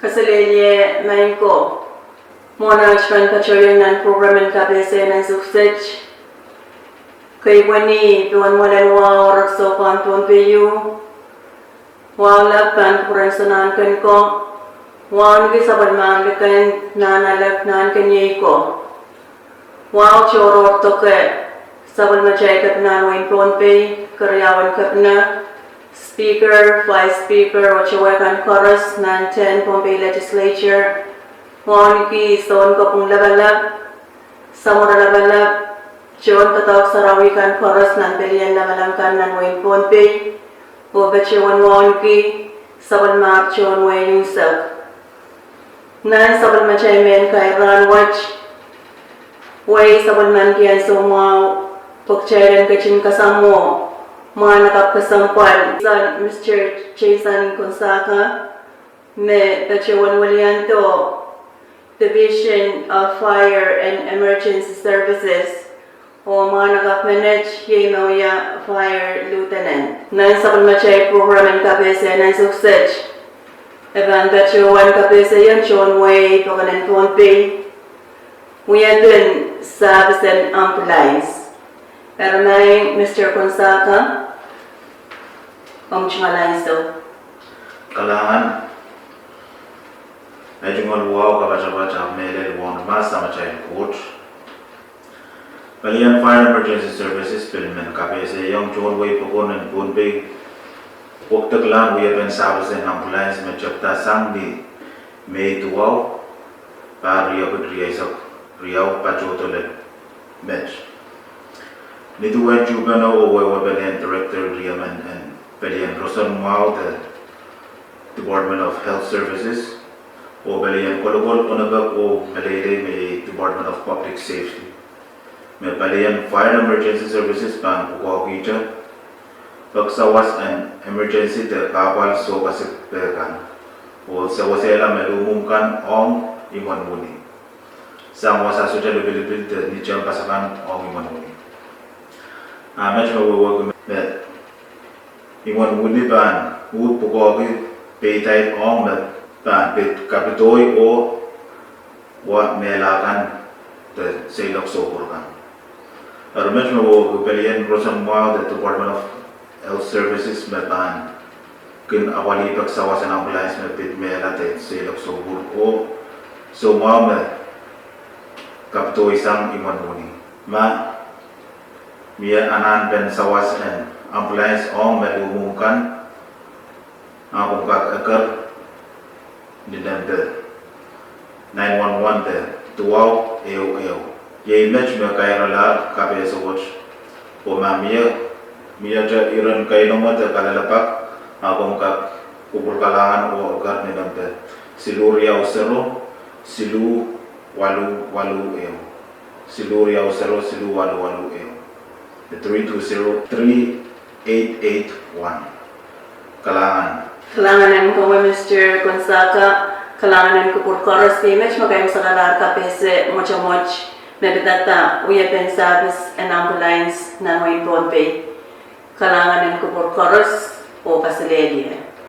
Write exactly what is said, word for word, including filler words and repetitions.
Kaselehlie maing ko. Mwohn aht pahn patohieng nan prokram en kapehse nan ansou kiset, kei pweni pohn mwalen wahu rek sohpwon Pohnpei ieu, wahu lap pahn kupwuren Sounkomouro, wauneki sapwellimahr liken Nahnalek, Nahnkeniei ko. Wahu tohrohr doke sapwellimatail kepina en wehin Pohnpei, keriaun kepina, Speaker, Vice Speaker, oh towe kan koaros nan ten Pohnpei Legislature, wauneki sounkopwung lapalap, samworo lapalap, tohndoadoahk sarawi kan koaros nan pelien lamalam kan nan wehin Pohnpei, oh patohwan wauneki sapwellimahr tohn wehi unsek. Nan sapwellimatail mehn kair rahnwet, wehi sapwellimanki ansou mwahu pwe kitail en ketin kasamwo mwahnakapw kesempwal, Mister Jason Kunsaka, me patohwan weliandi Division of Fire and Emergency Services, oh mwahnakapw menet iei me wia Fire Lieutenant. Nan sapwellimatail prokram en kapehse nan ansou kiset, e pahn patohwan kapehseiong tohn wehi pokon en Pohnpei, wiepen service en ambulance. Eri maing Mister Kunsaka, omw tungoal ansou. Kalahngan, ei tungoal wahu kapatapat ahpw mehlel wahu ni mahs Samatail Koht. Pelien Fire and Emergency Services pil men kapehseiong tohn wehi pokon en Pohnpei, pwokdeklahn wiepen service en ambulance me tepda sang ni Mei duwau, pahr riekid rieisek riau patohdo lel met. Ni duwen tuhpeno oh wehwehpen en Director riemen en pelien roson mwahu de Department of Health Services, oh pelien kolokol onopek oh meleilei me iei Department of Public Safety, me pelien Fire and Emergency Services pahn pwukoahkihte peksawas en emergency de kahpwal sohkasik peh kan, oh sewesehla me luhmwuhmw kan ong imwen wini, sang wasa sohte lipilipil de nitehnpasakan ong imwen wini. A met me wehwehki me imwen wini pahn uhd pwukoahki peidait ong me pahn pid kapidoi oh wa mehla kan de seiloak soupwur kan. Eri met me wehwehki pelien roson mwahu de Department of Health Services me pahn kin apwalih peksawas en ambulance me pid mehla de seiloak soupwur oh soumwahu me kapidoi sang imwen wini. Ma mie anahn pen sawas en ambulance ong me luhmwuhmw kan, a komw kak eker ni nempe nine one one de duwau ehu ehu. Iei met me kairalahr kapehse wet, oh ma mie, miehte iren keinemwe de kalelapak, a komw kak kupwur kalahngan oh eker ni nempe siluh riau sero, siluh waluh waluh ehu. Siluh riau sero, siluh waluh waluh ehu. Three two zero three eight eight one. Kalahngan. Kalahngan en komwi Mister Kunsaka, kalahngan en kupwur koaros me met me kaimasakalahr kapehse mwotomwot me pidada wiepen service en ambulance nan wehin Pohnpei. Kalahngan en kupwur koaros oh kaselehlie.